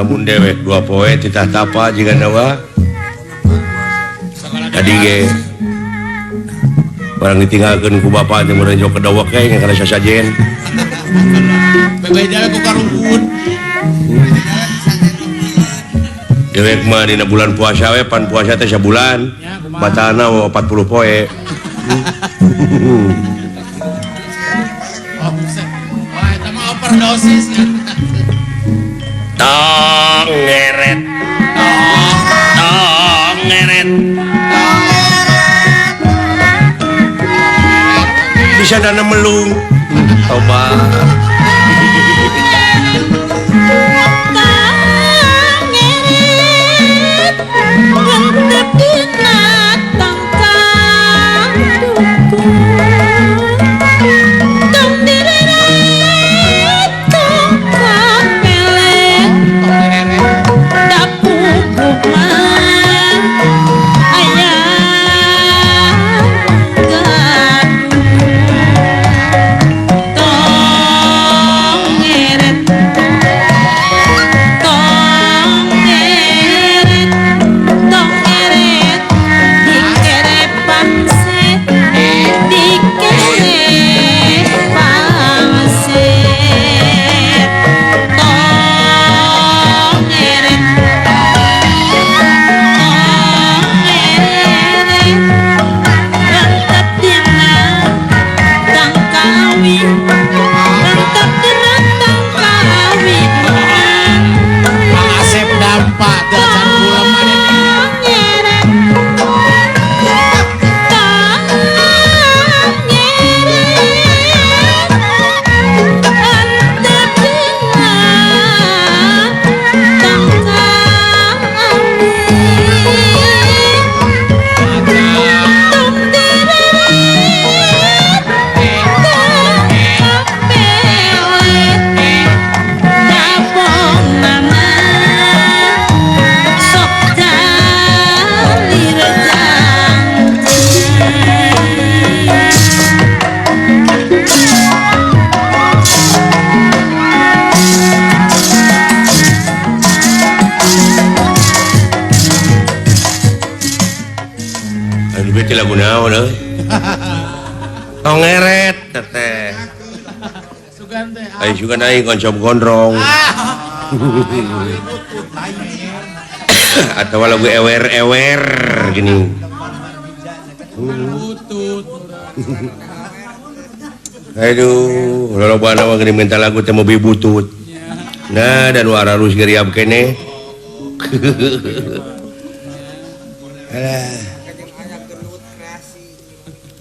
Lamun dewek 2 poe titah tapa jiga nawa. Tadi ge barang ditinggalkeun ku bapa teh mun jok kedawak ge kana sasajen. Bebeh ku karuhun. Dewek mah dina bulan puasa we pan puasa teh sabulan. Batalna 40 poe. Oh, wah eta mah overdosis. Tong ngeret. Tong ngeret. Bisa dana melung. Tobat. Lagu naon euy? Tong ngeret teteh. Sugan teh. Ai sugan aing koncom gondrong. Atau lagu ewer-ewer gini. Aduh, lolobana mah geuning minta lagu teh mobil butut. Nah, dan waralus geriab keneh. Alah.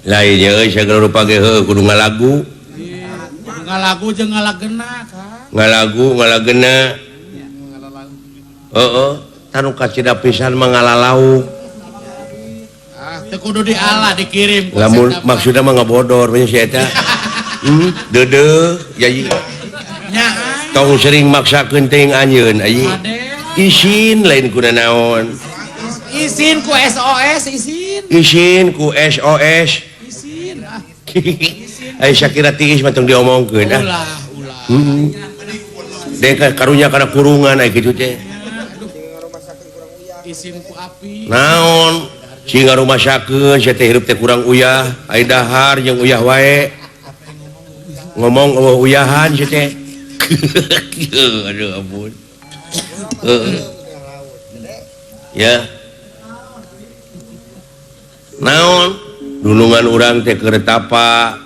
Lain euy sagala rupa ge heuh kudu ngalagu. Ngalagu jeung ngalagena ka. Ngalagu ngalagena. Heeh, tanu kacida pisan mah ngalalauk. Ah, teu kudu diala dikirim. Lamun maksudna mah ngabodor nya si eta. Deudeuh yai. Nya. Tong sering maksakeun teuing anjeun ayi. Isin lain kuna naon. Isin ku SOS isin. Isin ku SOS. Ai sakira tiis mah tong diomongkeun ah. Ulah, ulah. Dek karunya kana kurungan ai kitu teh. Isin ku api. Naon? Sing ngarumasakeun sia teh hirup teh kurang uyah, ai dahar jeung uyah wae. Ngomong eueuh uyahan sia teh. Aduh ampun. Heeh. Ya. Naon? Dunungan urang teh keur tapa.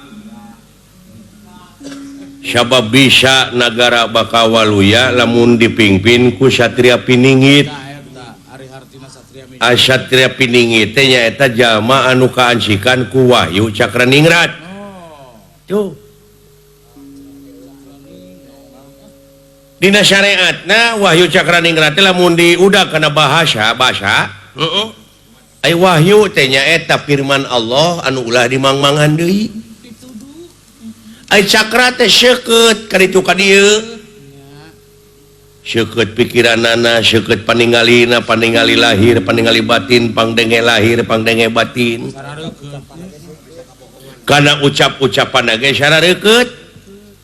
Sabab bisa nagara bakal waluya lamun dipingpin ku Satria Piningit. Satria Piningit teh nyaeta jalma anu kaansikan ku Wahyu Cakraningrat. Tuh. Dina syariatna Wahyu Cakraningrat teh lamun diudag kana bahasa bahasa, heeh. Ai wahyu teh nyaeta firman Allah anu ulah dimangmangan deui. Ai cakra teh seukeut ka ditu ka dieu. Seukeut pikiranana, seukeut paningalina, paningali lahir, paningali batin, pangdenge lahir, pangdenge batin. Kana ucap-ucapan ge sarareukeut.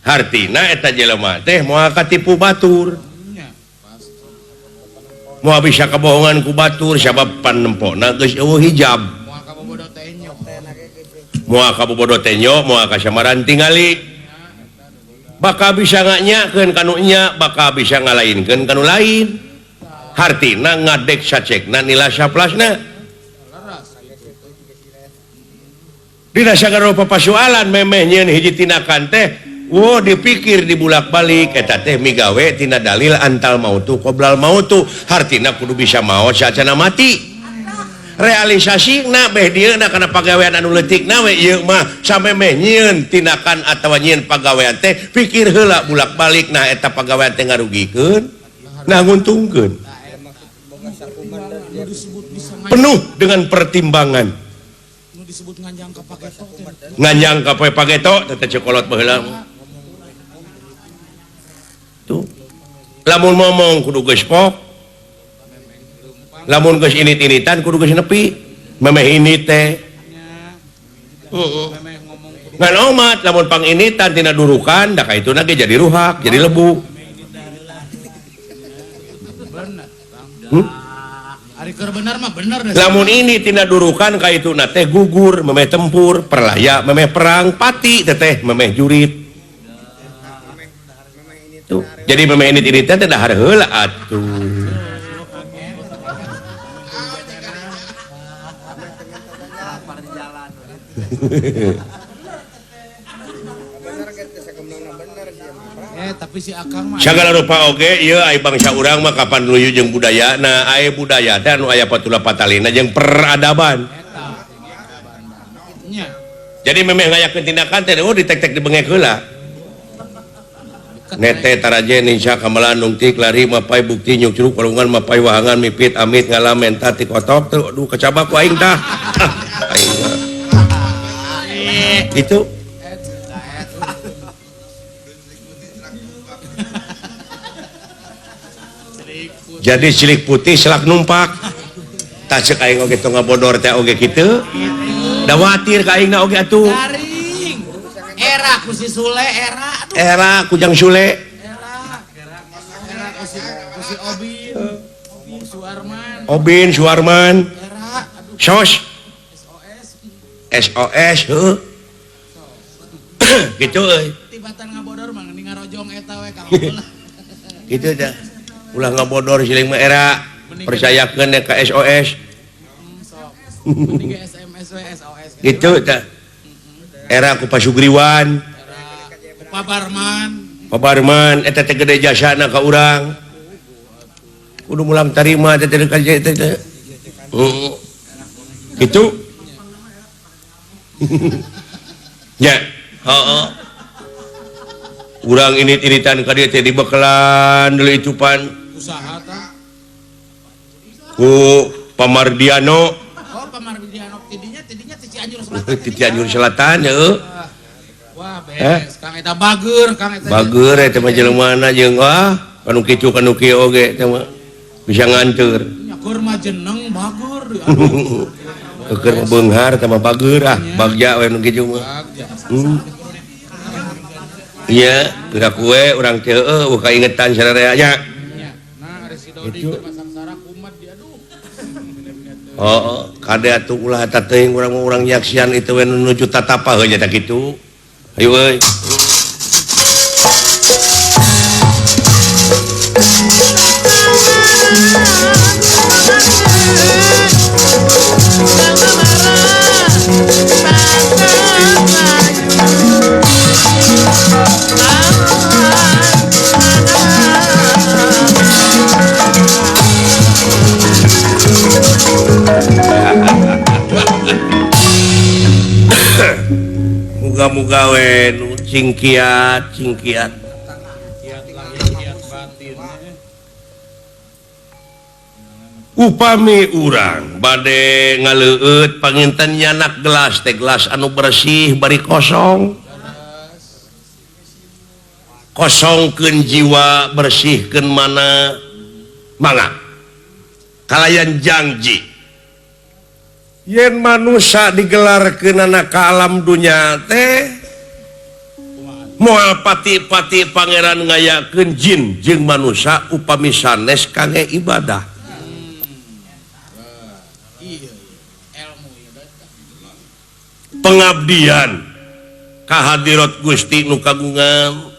Hartina eta jelema teh moal katipu batur. Moal bisa kabohongan ku batur sabab panempona geus eueuh hijab. Moal kabobodo tenyo, moal kasamaran tingali. Bakal bisa nganyakeun kanu nya, bakal bisa ngalainkeun kanu lain. Hartina ngadek sacekna nila saplasna. Dina sagala rupa pasualan memeh nyieun hiji tindakan teh, wo dipikir dibulak-balik eta teh migawe tina dalil antal mautu qoblal mautu. Hartina kudu bisa maot sacana mati. Realisasi na beh dieu na kana pagawean anu leutik na we ieu mah samemeh nyieun tindakan atawa nyieun pagawean teh pikir heula bulak-balik nah eta pagawean teh ngarugikeun nah nguntungkeun. Penuh dengan pertimbangan. Nganjang ka pageto teh cekolot baheula. Tuh. Lamun ngomong kudu geus pok. Lamun geus init-initan kudu geus nepi. Memeh ini teh. Heeh. Ngan omat lamun panginitan tina durukan da kaituna ge jadi ruhak, jadi lebu. Ari keur bener mah bener deh. Lamun ini tina durukan kaituna teh gugur, memeh tempur, perlaya, memeh perang, pati teteh memeh jurit. Tuh. Jadi memeh init-initan teh dahar heula atuh. Tapi si Akang mah sagala rupa oge ieu ai bangsa urang mah kapan luyu jeung budayana, ai budaya teh anu aya patula patalina jeung peradaban. Jadi memeh ngayakeun tindakan teh oh ditek-tek dibengek heula. Nete taraje ninsa kamelan nungtik lari mapai bukti nyukcruk palungan mapai wahangan mipit amit ngalamen tati kotok teu aduh kacabak ku aing tah. Aing mah. Itu jadi cilik putih selak numpak. Tah ceuk aing oge tong ngabodor teh oge kitu. Da watir ka aing na oge atuh. Garing. Era ku si Sule era aduh. Era ku Jang Sule. Era. Era ku si Obin. Suarman. Obin Suarman. Era aduh. Sos. SOS. SOS heuh. Gitu euy. Tibatan ngabodor mah mending ngarojong eta we ka ulah. Gitu dah. Ulah ngabodor siling mah era percayakeun ka SOS. Mending SMS we SOS. Gitu tah. Era ku Pasugriwan. Era ku Pabarman. Pabarman eta teh gede jasana ka urang. Kudu mulang tarima teh teh ka teh. Heeh. Gitu. Nya, heeh. Urang init-initan ka dieu teh dibekelan deui icupan. Usaha tah. Ku Pamardiano. Oh, Pamardiano tidinya ti Cianjur Selatan. Ti Cianjur Selatan heuh. Wah, beres. Kang eta bager, Kang eta. Bager eta mah jelemana jeung wah, kanu kitu kanu kieu oge eta mah bisa nganteur. Nya keur mah jeneng bager. Keur mah beunghar eta mah bager ah, bagja we nu kitu mah. Iya, geura kue urang teh heueuh kaingetan sararea nya. Itu. Oh, kade atuh ulah eta teuing urang urang nyaksian itu we nuju tatapa heuh nya tah kitu. Hayu euy. Muga-muga we nu cingkiat cingkiat. Upami urang bade ngaleueut panginten nyanak gelas teh gelas anu bersih bari kosong. Kosongkeun jiwa bersihkeun mana mangga. Kalayan janji yen manusia digelarkeunana ka alam dunya teh moal pati-pati pangeran ngayakeun jin jeung manusia upami sanes kangge ibadah. Pengabdian kahadirat Gusti nu kagungan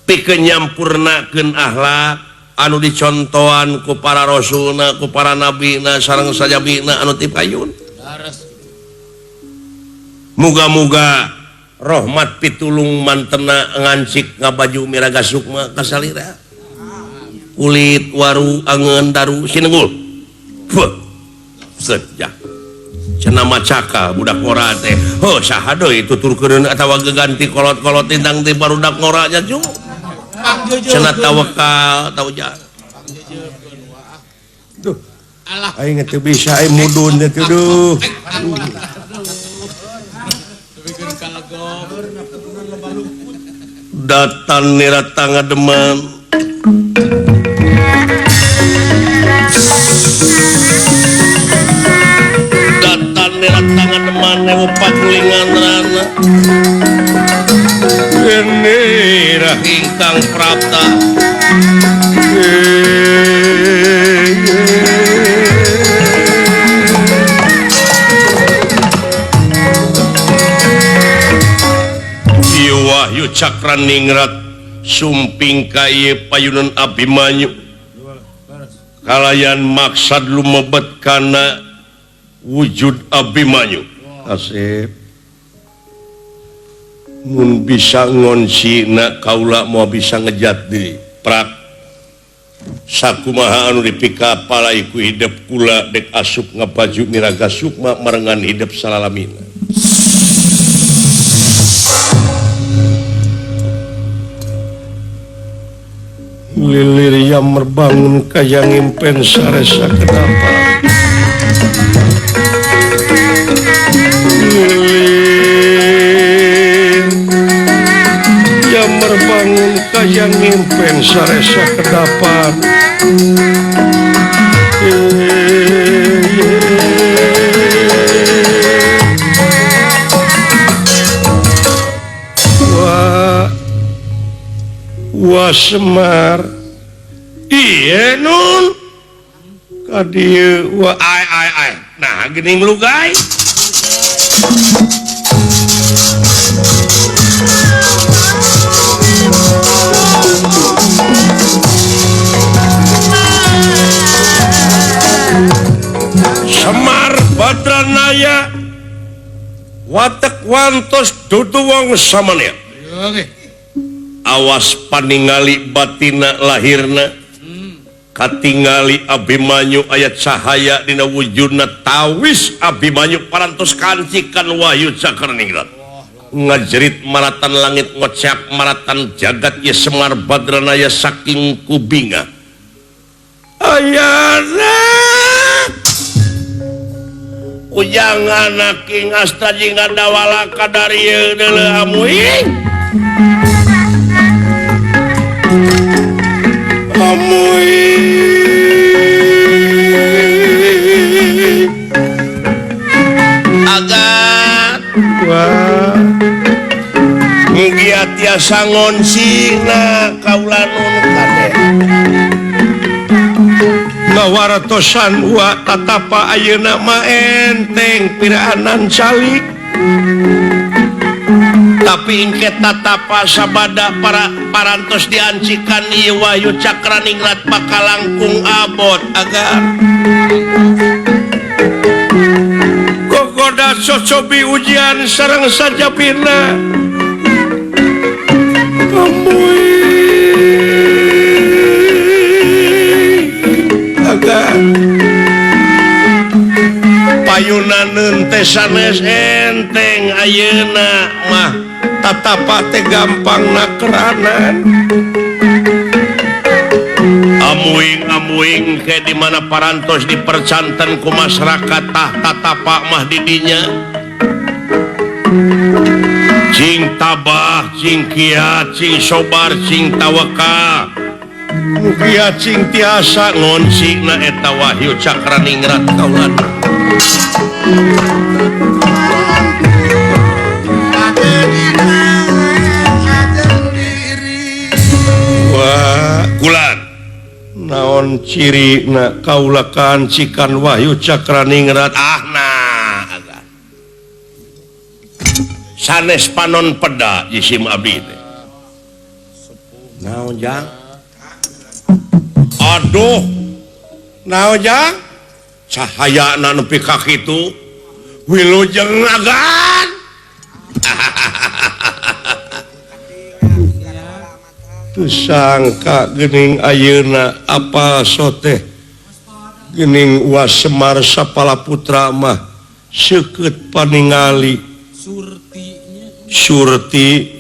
pikeun nyampurnakeun akhlak anu dicontohan ku para rasulna ku para nabina sareng sajabina anu ti payun. Muga-muga rahmat pitulung mantena ngancik ngabaju miraga sukma kasalira kulit waru angeun daru sinenggul. Sejak cenah macaka budak ngora teh heuh saha deui tuturkeun atawa geganti kolot-kolot tintang ti barudak ngora nya cu cenah tawakal tau ja duh aing teu bisa aing mudun teh duh datan nirata ngademan datan nirata ngademan ewu pakulingan rana genirah ingkang prapta Wahyu Cakraningrat sumping ka ieu payunan Abimanyu kalayan maksad lumebet kana wujud Abimanyu. Asep mun bisa ngoncina kaula moal bisa ngejat deui prak sakumaha anu dipikapalai ku hidep kula dek asup ngabaju miraga sukma marengan hidep salalamina. Lilir yang merbangun kaya ngimpen saresa kenapa lilir yang merbangun kaya ngimpen saresa kedapan. Wah wah Semar ieu nun ka dieu wah ai ai ai nah geuning lugai Semar Badranaya watek wantos dudu wong samanea. Awas paningali batina lahirna katingali Abimanyu ayat cahaya dina wujudna tawis Abimanyu parantos kancikan Wahyu Cakraningrat ngajerit maratan langit ngocak maratan jagat ye Semar Badranaya saking kubinga ayana ujang anak ing asta jeung dawala kadarieu deuleu amuing amuing agat wah mugia tiasa ngoncina kaula nun kade ngawartosan wa tatapa ayeuna mah enteng piraanan calik tapi ingket tatapa sabada para parantos diancikan ieu Wahyu Cakraningrat bakal langkung abot agar kokoda cocobi ujian sareng sajabina agar payunan teh sanes enteng ayeuna mah tatapa teh gampang nakeranan amuing-amuing ke di mana parantos dipercanten ku masyarakat tah tatapa mah didinya cing tabah cing kiat cing sobar cing tawakal mugia cing tiasa ngoncina eta Wahyu Cakraningrat kaulan. Wah, kulan. Naon Naon cirina kaula kancikan Wahyu Cakraningrat ah nah sanes panon peda jisim abdi teh. Naon jang? Aduh. Naon jang? Cahayana nepi ka kitu. Wilujeng agan. Sangka gening ayeuna apa soteh gening Uwa Semar sapala putra mah seukeut paningali surti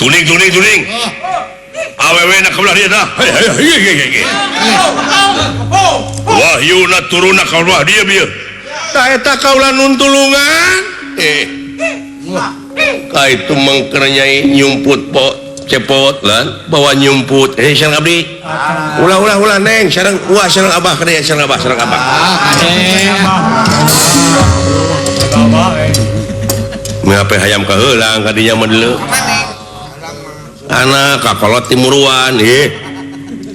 Tuning tuning tuning. Awewe na kabelah dieu tah. Wahyuna turunna ka belah dieu bieu. Tah eta kaula nuntulungan. Ka itu mengker nyai nyumput po cepot lan bawa nyumput. Sareng abdi. Ulah ulah ulah neng sareng uah sareng abah ka dieu sareng abah sareng abah. Ngape hayam kaheulang ka dinya mah deuleu. Anak kakolot timuruan di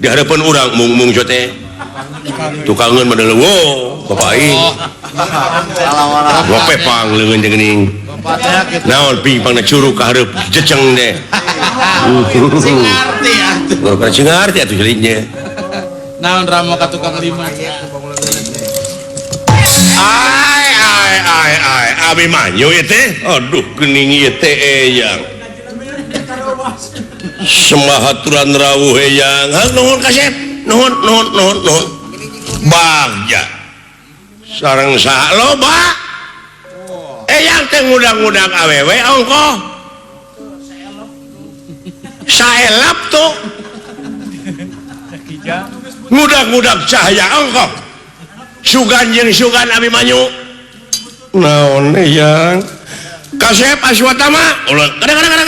hadapan urang mung-mung teh tukangeun mah deuleu wo bapak aing. Gope pang leungeun teh geuning. Naon pingpangna curug ka hareup jeceng teh. Sing ngarti atuh. Sing ngarti atuh jelinya. Naon ramo ka tukang lima. Ai ai ai ai Abimanyu ieu teh. Aduh geuning ieu teh eyang. Sembah aturan rawuh eyang. Ha nuhun kasep. Nuhun nuhun nuhun nuhun. Bagja. Sareng saha loba. Eyang teh ngudang-ngudang awewe ongkoh. Saelap tuh. Ngudag-ngudag cahaya ongkoh. Sugan jeung sugan Abimanyu. Naon eyang? Kasep Aswatama. Ulah kadang-kadang.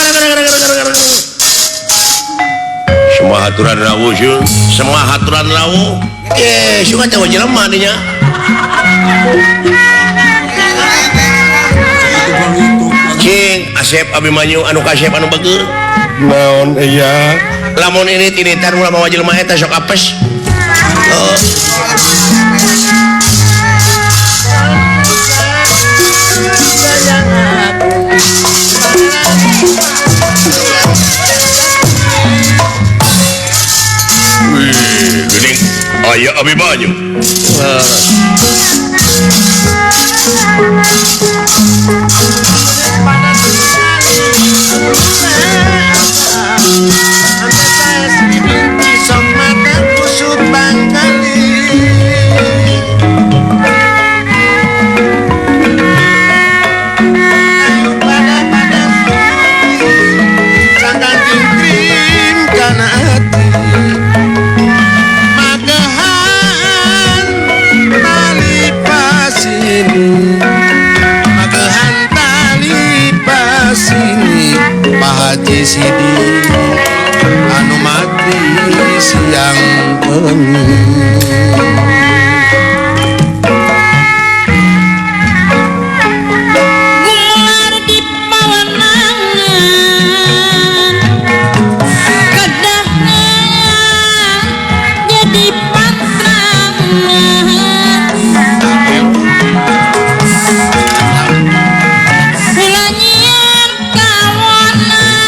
Semua aturan rawuh sieun, semua aturan rawuh. Sugan teh jelema dinya. Cing Asep Abimanyu anu kasep anu bageur. Naon eyang? Lamun ini tinitan ulah mawa jelema eta sok apes. Oh. Wih, geuning aya Abimanyu. Haji Sidi anu mati siang bengi. Gumelar di pawenangan kedahna jadi pantrangan ulah nyian kawanan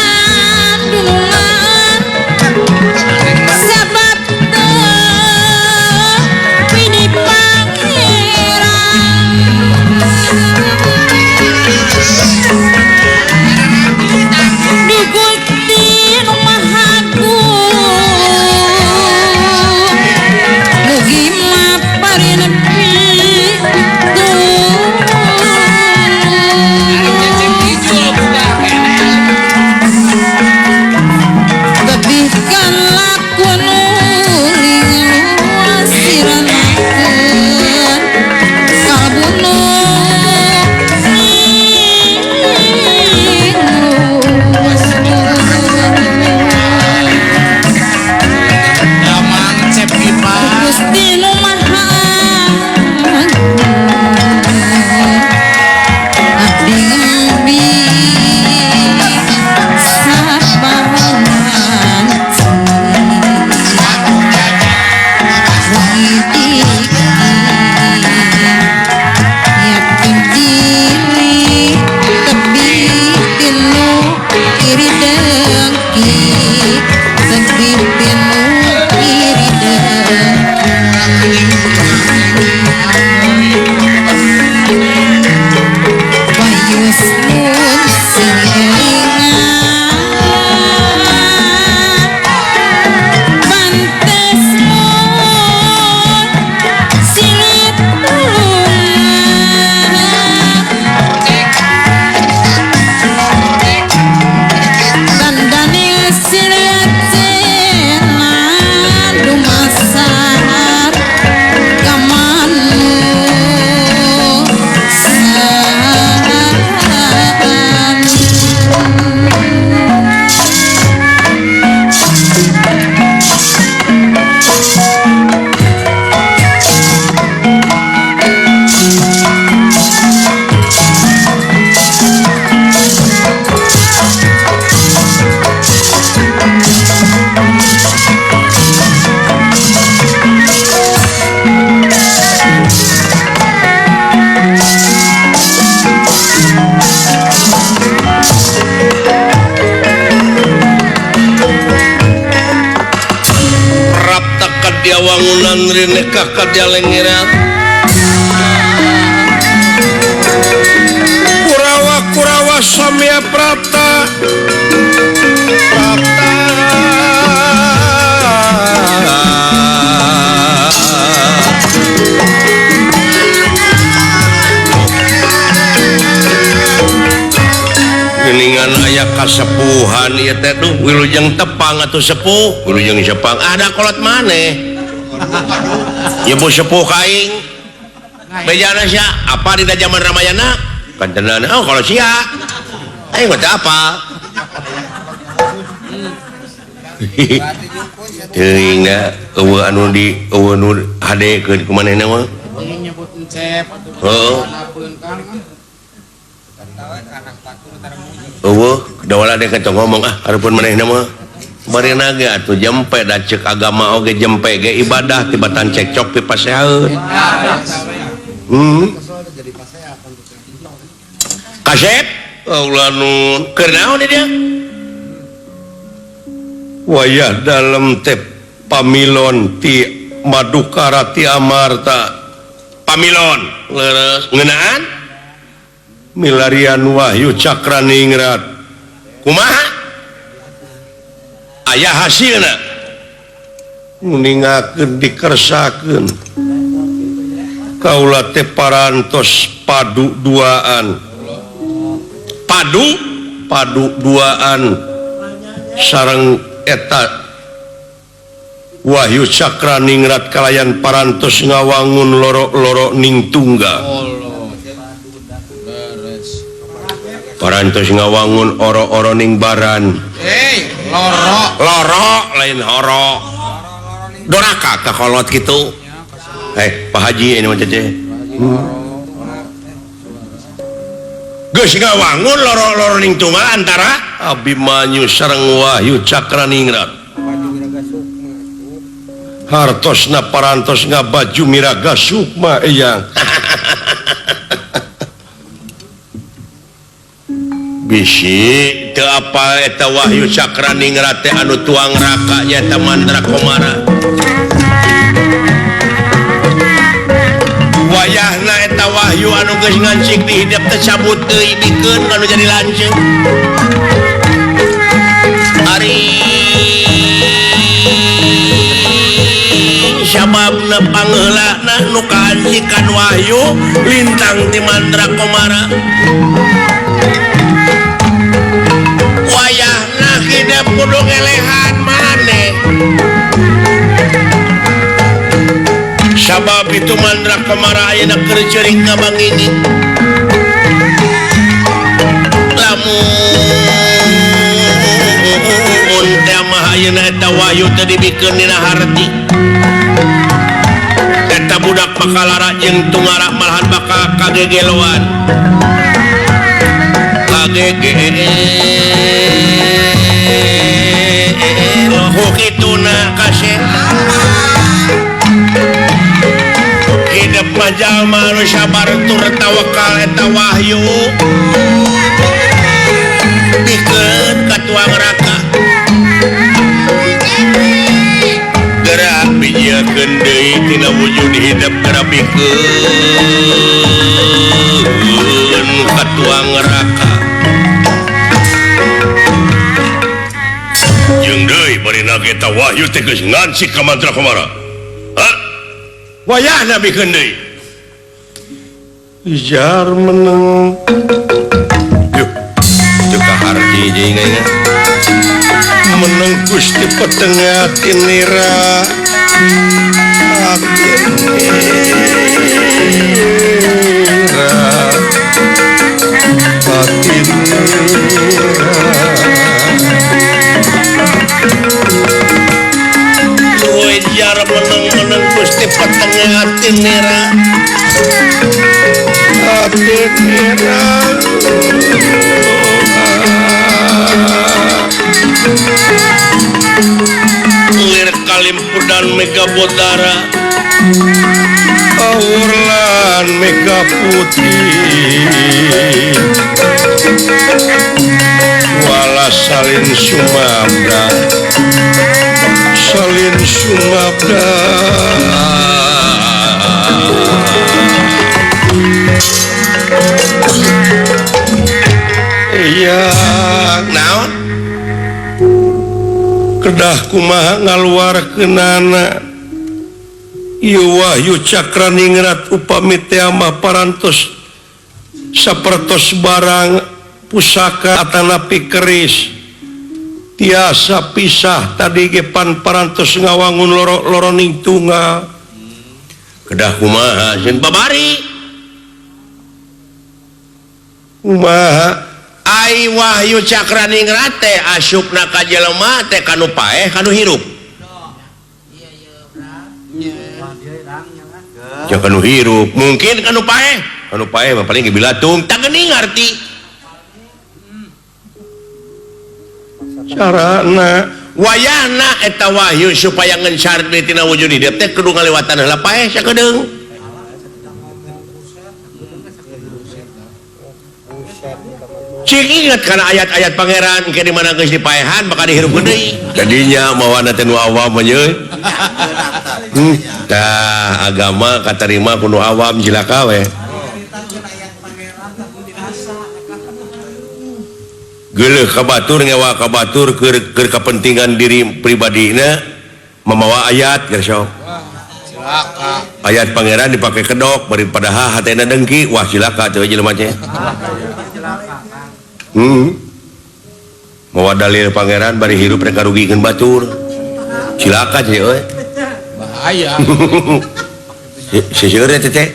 Tingkah ka lengerat Kurawa-kurawa samya prapta prapta Geningan aya kasepuhan ieu teh duh wilujeng tepang atuh sepuh wilujeng sepang ada kolot maneh ieu bu sepuh ka aing bejana sia apa di zaman Ramayana kantenan oh kalau sia aing mah teu apa teuing da eueuh anu di eueuh nu hadekeun ku manehna mah nyebut encep atuh heuh eueuh dawala dek tong ngomong ah hareupeun manehna mah barina ge atuh jempe da ceuk agama oge jempe ge ibadah tibatan cekcok pipasehaeun kasep ulah nun keur naon dia wayah dalem teh pamilon ti Madukara ti Amarta pamilon leres ngeunaan milarian Wahyu Cakraningrat kumaha aya hasilna nguningakeun dikersakeun kaula teh parantos padu duaan padu padu duaan sareng eta Wahyu Cakraningrat kalayan parantos ngawangun loro-loro ning tunggal parantos ngawangun oro-oro ning baran loro loro lain horo doraka ka kolot kitu Pak Haji ini mah cece geus ngawangun loro-loro ning tunggal antara Abimanyu sareng Wahyu Cakraningrat hartosna parantos ngabaju miraga sukma eyang bisi teu apa eta Wahyu Cakraningrat teh anu tuang raka nyaeta Mandra Komara wayahna eta Wahyu anu geus ngancik di hidep teh cabut deui bikeun anu jadi lanceuk ari sababna pangeulana nu kaancikan Wahyu lintang ti Mandra Komara wayahna hidep kudu ngelehan maneh sabab itu Mandra Komara ayeuna keur ceurik ka bangini lamun teh mah ayeuna eta Wahyu teh dibikeun dina harti eta budak bakal lara jeung tungara malahan bakal kagegeloan kituna kasih hidup jalma nu sabar tur tawakal eta Wahyu pikeun ka tuang raka gerak bijiekeun deui tina wujud hidup gerak pikeun ka tuang raka jeung deui barina eta Wahyu teh geus ngancik ka Mantra Komara ha wayahna bikeun deui jar meneng yuh teu kaharti jeung aing meneng Gusti petengah tinira atinira atinira jar meneng-meneng Gusti petengah atinira atinira lir kalimpudan mega bodara aurlan mega putih wala salin sumabda salin sumabda Kedah kumaha ngaluarkeunana ieu Wahyu Cakraningrat upami teh mah parantos sapertos barang pusaka atanapi keris tiasa pisah tadi ge pan parantos ngawangun loro-loroning tunggal. Kedah kumaha sieun babari kumaha ai Wahyu Cakraningrat teh asupna ka jelema teh kanu paeh kanu hirup. Ya kanu hirup mungkin kanu paeh mah paling gebilatung tak geuning ngarti carana wayahna eta wahyu supaya ngencar deui tina wujud hidup teh kudu ngaliwatan heula paeh sakedeung. Cing ingat karena ayat-ayat pangeran ke di mana geus dipaehan bakal dihirup deui. Jadinya mawana teh nu awam mah euy. Tah agama katarima ku nu awam cilaka we. Geuleuh ka batur ngewa ka batur keur kepentingan diri pribadina mamawa ayat geus sok. Cilaka. Ayat pangeran dipake kedok bari padahal hatena dengki wah cilaka teh jelema teh. Mawa dalil pangeran bari hirup rek ngarugikeun batur. Cilaka sih euy. Bahaya. Seseureun teh teh.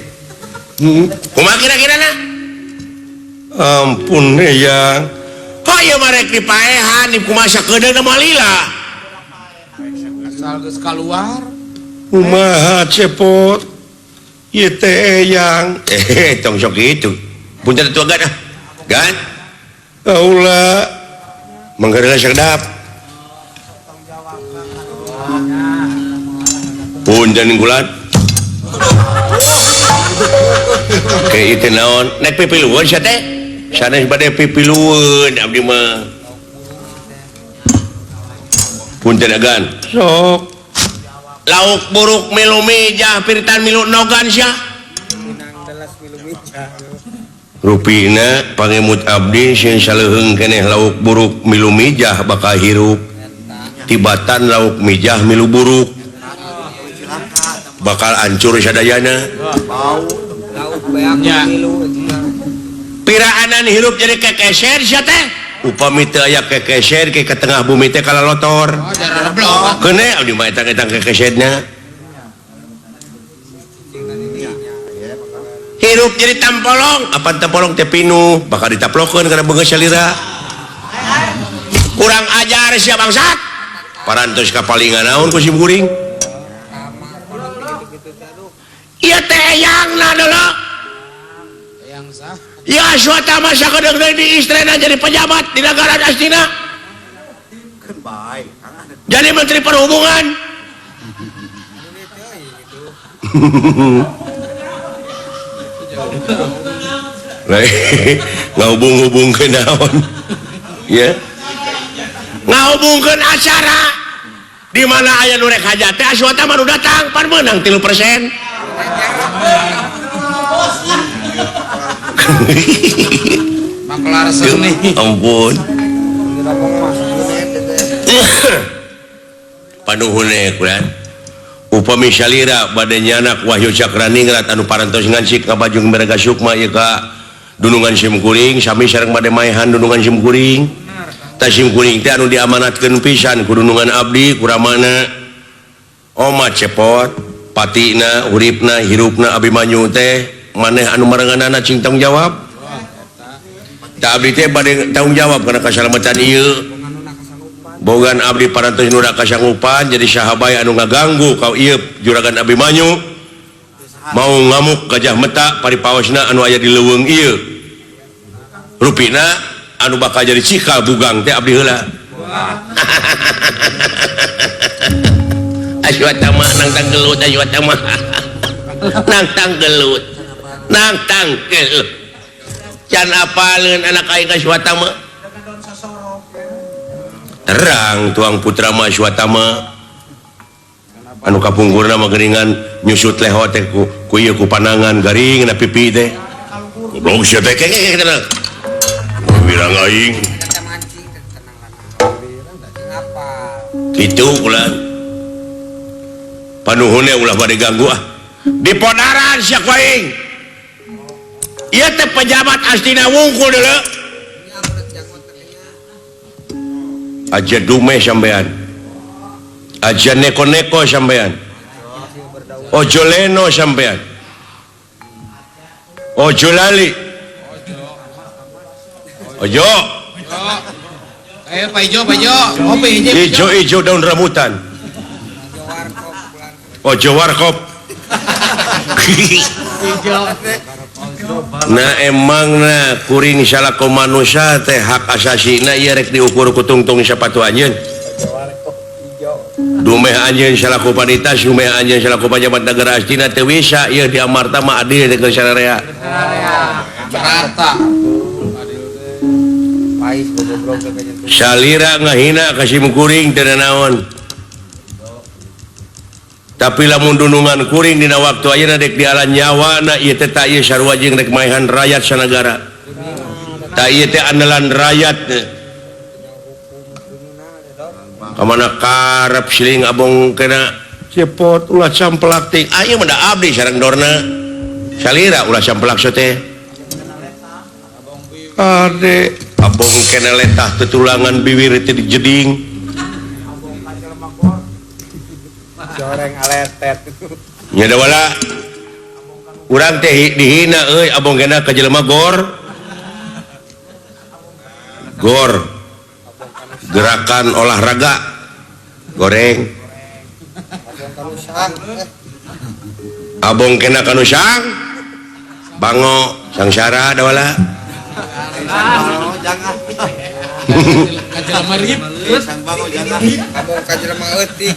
Kumaha kira-kirana? Ampun eyang. Hayu marek dipaehan kumaha sakedeung moal lila. Asal geus kaluar. Kumaha cepot? Ieu teh eyang. Tong sok kitu. Punten atuh gan ah. Gan. Kaula mangga sedap. Punten gulat. Ke ieu naon? Nek pipilueun sia teh? Sanes bade pipilueun abdi mah. Punten agan. Sok. Lauk buruk milu mijah piritan milu nogan sia. Rupina pangemut abdi sieun saleuheung keneh lauk buruk milu mijah bakal hirup. Tibatan lauk mijah milu buruk bakal hancur sadayana. Piraanan hirup jadi kekeser sia teh. Upami teu aya kekeser ke tengah bumi teh kalalotor. Keuneh abdi mah etang-etang kekeserna. Hirup jadi tampolong, apa tampolong teh pinuh, bakal ditaplokeun kana beungeut salira. Kurang ajar sia bangsat. Parantos kapalingan naon ku sim kuring. Ieu teh eyangna deuleu. Eyang sah. Ya suata masa kedeung deui di istrena jadi pejabat di negara Astina. Jadi menteri perhubungan. Ngahubung-hubungkeun naon? Ya. Ngahubungkeun acara di mana aya nu rek hajat teh Aswata mah nu datang pan meunang 3%. Maklar seni. Ampun. Panuhune kulan. Upami salira bade nyanak Wahyu Cakraningrat anu parantos ngancik ka Bajung Merga Sukma ieu ka dunungan sim kuring sami sareng bade maehan dunungan sim kuring. Tah sim kuring teh anu diamanatkeun pisan ku dunungan abdi kuramana omat cepot patina uripna hirupna Abimanyu teh maneh anu marenganana cing tanggung jawab. Tah abdi teh bade tanggung jawab kana kasalamatan ieu. Bogan abdi parantos nu kasanggupan jadi sahabai anu ngaganggu kau ieu juragan Abimanyu mau ngamuk gajah meta paripaosna anu aya di leuweung ieu. Rupina anu bakal jadi cikal bugang teh abdi heula. Aswatama nang tanggelut aswatama. Nang tanggelut. Nang tanggelut. Can apaleun anak aing Aswatama. Terang tuang putra mah Aswatama. Anu kapungkurna mah geuningan nyusut leho teh ku ieu ku panangan garing na pipi teh. Goblok sia teh keke wirang aing. Kitu ulah. Panuhunna ulah bade ganggu ah. Di podaran sia ku aing. Ieu teh pejabat astina wungkul deuleu. Aja dumeh sampean. Aja neko-neko sampean. Ojo leno sampean. Ojo lali. Ojo. Ayo Pak Ijo, Pak Ijo. Kopi ijo. Ijo-ijo daun rambutan. Ojo warkop. Nah emang nah kuring salako manusia teh hak asasina ieu rek diukur ku tungtung sapatu anjeun. Dumeh anjeun salaku panitas, dumeh anjeun salaku pajabat negara astina teu bisa ieu di amarta mah adil teh keur sararea. Rata. Salira ngahina ka sim kuring teu naon. Tapi lamun dunungan kuring dina waktu ayeuna dek dialan nyawana ieu teh ta ieu sarua jeung rek maehan rakyat sanagara. Ta ieu teh andalan rakyat. Kamana karep siling abong kena cepot ulah camplak ting. Ayeuna mah da abdi sareng dorna. Salira ulah camplak teh. Ade abong kena letah tetulangan biwir teh dijeding. Goreng aletet. Nya da wala. Urang teh dihina euy abong kena ka jelema gor. Gor. Gerakan olahraga goreng. Abong kena kanu sang. Bango sangsara da wala. Jangan. Ka jelema rip. Sang bango jangan. Abong ka jelema eutik.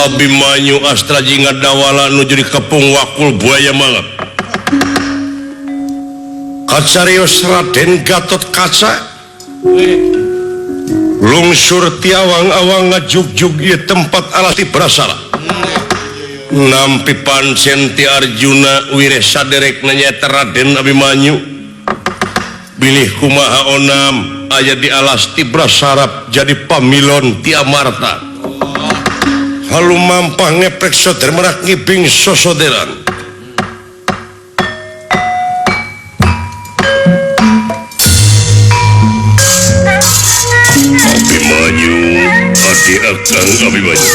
Abimanyu Astra Jingga Dawala nuju dikepung wakul buaya mangap. Kacarios Raden Gatot Kaca lungsur tiawang-awang ngajugjug ieu tempat alas Tibrasala. Nampi pancen ti Arjuna wireh saderekna nyaeta Raden Abimanyu. Bilih kumaha onam aya di alas Tibrasarap jadi pamilon ti Amarta. Halu mampah ngeprek soder merak ngibing sosoderan. Abimanyu, adi akang Abimanyu.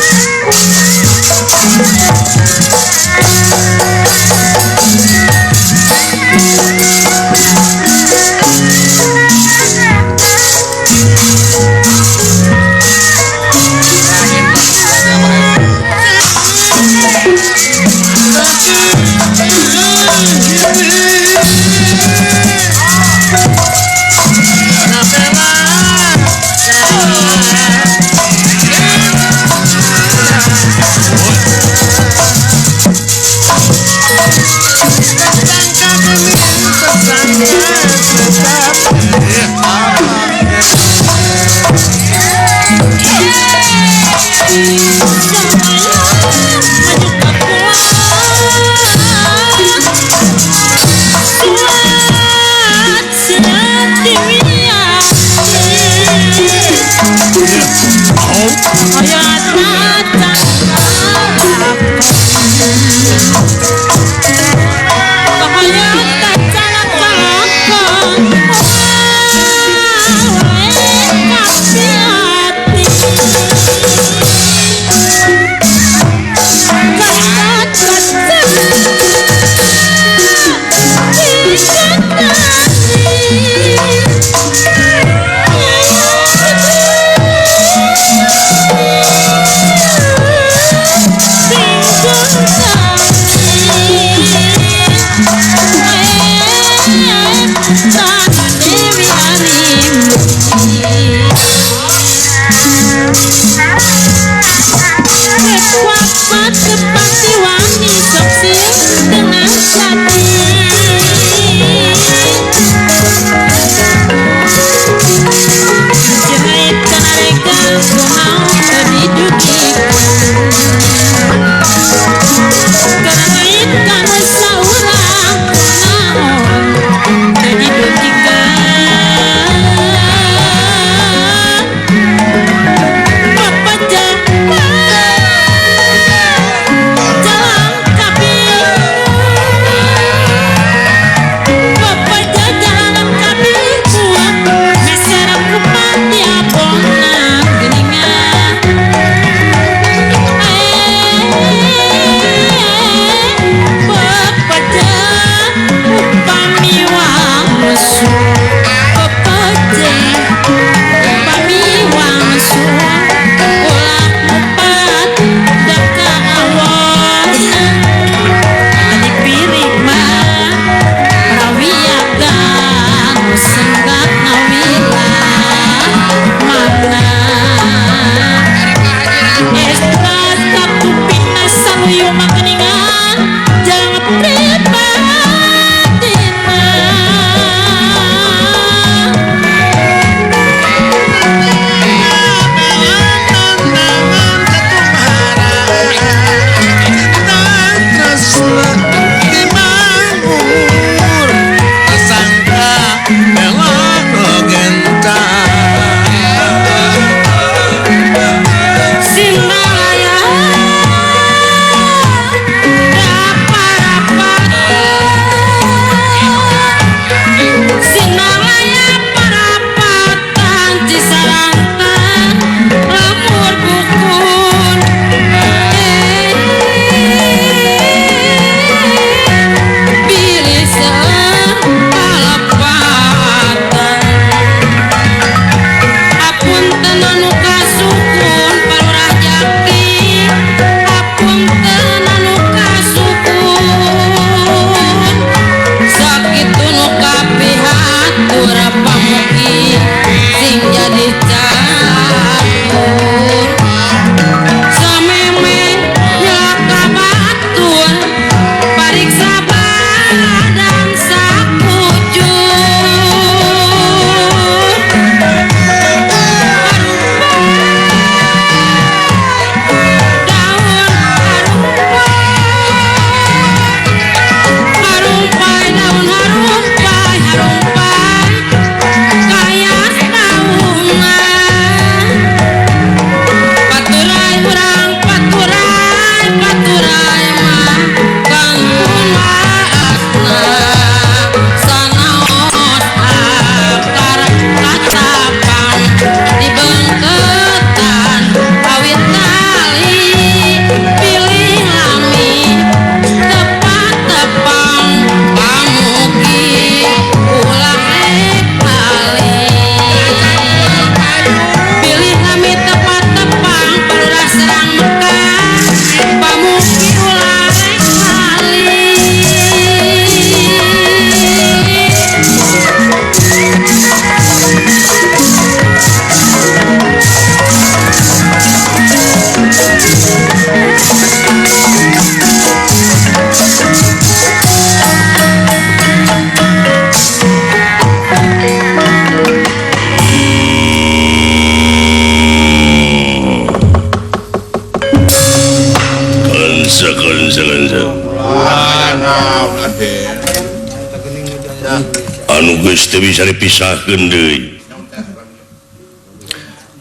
Geus teu bisa dipisahkeun deui.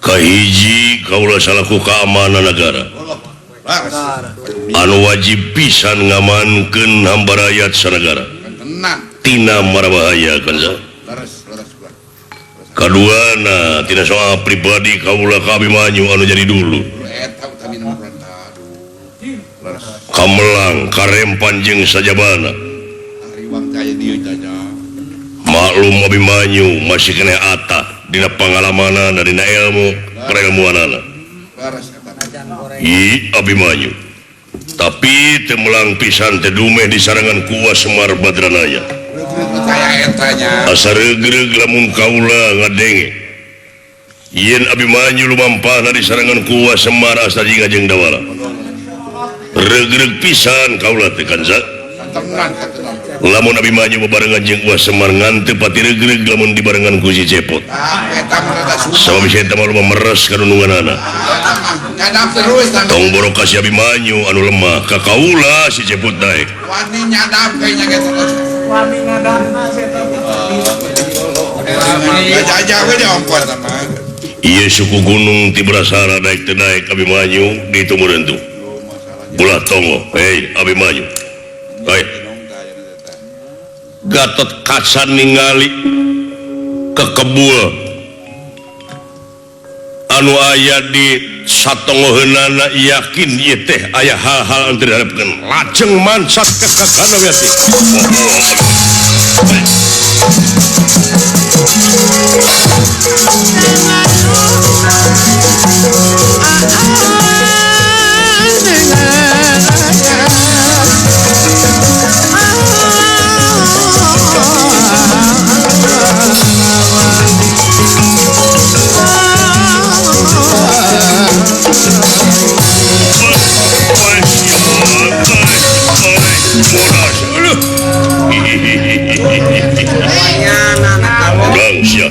Kahiji kaula salaku keamanan negara. Anu wajib pisan ngamankeun hamba rakyat sanegara. Tina marabahaya kanza. Kaduana tina soal pribadi kaula ka Abimanyu anu jadi dulu. Kamelang karempan jeung sajabana. Maklum Abimanyu masih keneh atah dina pangalamanana dina ilmu keilmuanana. I Abimanyu tapi teu melang pisan teh dumeh di sarangan kuwa Semar Badranaya. Asa regreg lamun kaula ngadenge yen Abimanyu lumampahna di sarangan kuwa Semar asa jinga jeung Dawala. Regreg pisan kaula teh kanza. Lamun Abimanyu bebarengan jeung Uwa Semar nganteu pati regreg lamun dibarengan ku si Cepot. Sabab si eta mah loba meres karununganana. Tong borok ka si Abimanyu anu lemah ka kaula si Cepot daek. Wani nyadap kayaknya ge terus. Wani ngadapna si eta. Ieu suku gunung ti Brasara daek teu daek Abimanyu di tumureun. Ulah tongo, hei Abimanyu. Hei. Gatot Kaca ningali kekebul anu aya di satongoheunana yakin ieu teh aya hal-hal anu teu diharepkeun lajeng mansat ka kakana Wati. Udang sia.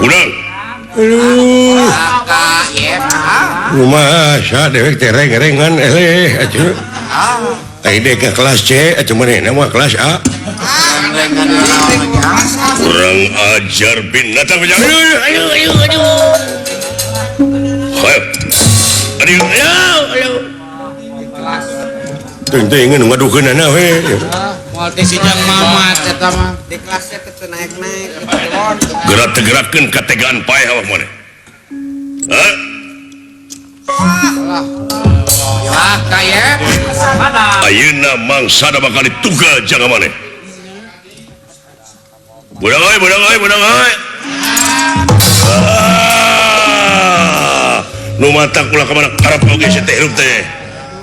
Udang. Aduh. Kumaha sia dewek teh reng-rengan eleh atuh. Ai dek ke kelas C atuh manehna mah kelas A. Kurang ajar binatang bejana. Aduh aduh aduh. Ayo. Aduh ayo. Teuing-teuingeun ngadukeunana we. Moal teh si Jang Mamat eta mah. Di kelasnya teu naik-naik. Gerak tegerakeun kategaan paeh awak maneh. Hah? Wah, kaya. Ayeuna mangsa bakal ditugal jaga maneh. Budak euy, budak euy, budak euy. Ah, nu matak ulah ka mana karep oge sia teh hirup teh.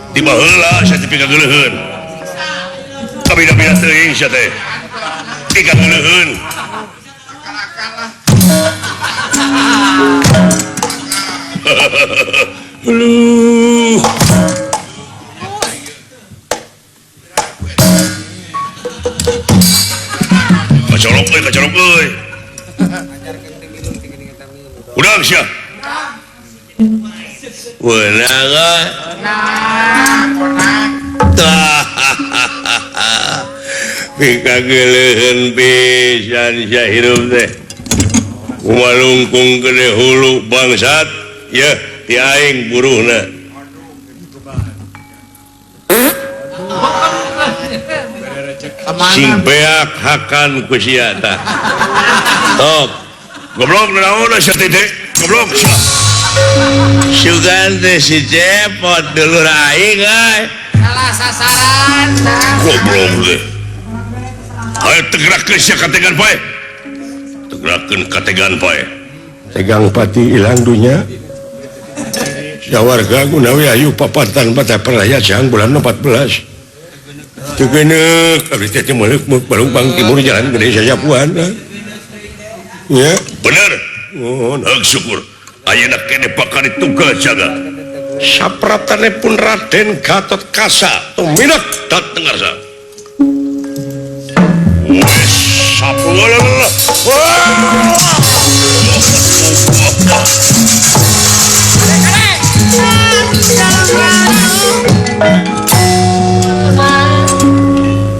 Tiba heula sia teh pikageuleuheun. Kabina-bina teuing sia teh. Pikageuleuheun. Aduh. Kacolok euy, kacolok euy. Udang sia. Wenang euy. Pikageuleuheun pisan sia hirup teh. Kumalungkung gede hulu bangsat ya ti aing buruhna. Sing beak hakan ku sia tah. Tok. Goblok naon sia teh? Goblok sia. Sugan teh si Cepot dulur aing euy. Salah sasaran tah. Goblok teh. Ayo tegerakeun sia kategan pae. Tegerakeun kategan pae. Tegang pati ilang dunya. Sawarga gunawi ayu papatan pada peraya siang bulan 14. Teu geuneuk abdi teh meuleuk Balung Timur jalan gede sajapuan. Ya, bener. Nuhun. Heug syukur. Ayeuna kene bakal ditugal jaga. Sapratane pun Raden Gatot Kaca tuminak dateng ngarsa. Wes sapu lah.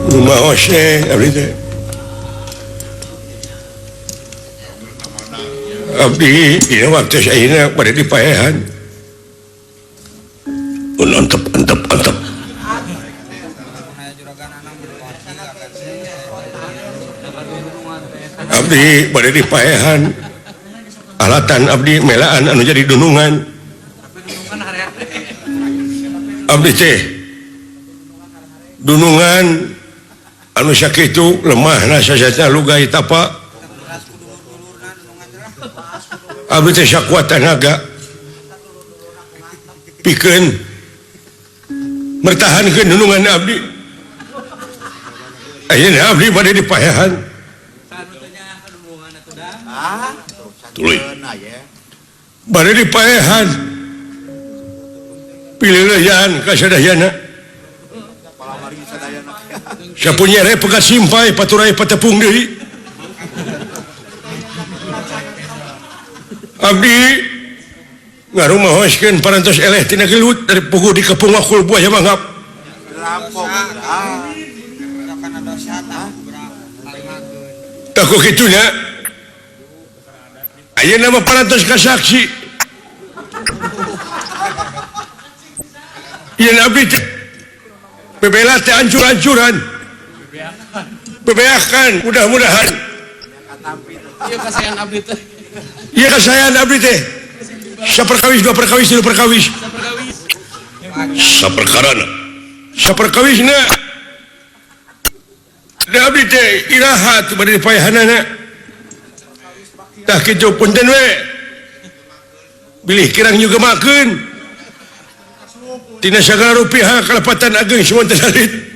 Kumaha seh abdi teh. Abdi dina waktu ayeuna bade dipaehan. Un antep antep antep. Abdi bade dipaehan. Alatan abdi melaan anu jadi dunungan. Abdi teh dunungan anu sakitu lemahna sasatna lugai tapa. Abdi teh sakuat tenaga pikeun mertahankeun dunungan abdi. Ayeuna abdi bade dipaehan. Tuluy. Bade dipaehan. Pilih-leyan ka sadayana. Sapunya re pegat simpai paturai patepung deui. Abdi ngarumahoskeun parantos eleh tina gelut dari pugu di kepung wakul buah mangap. Tah ku kitu nya. Ayeuna mah parantos ka saksi. Yen abdi teh bebela teh ancur-ancuran. Bebeakan mudah-mudahan. Ieu kasayan abdi teh. Ieu kasayan abdi teh. Saperkawis dua perkawis tilu perkawis. Saperkarana. Saperkawisna. Da abdi teh iraha teu bade dipaehanana. Tah kitu punten we. Bilih kirang nyugemakeun. Tina sagala rupiah kalepatan ageng suwon teh salit.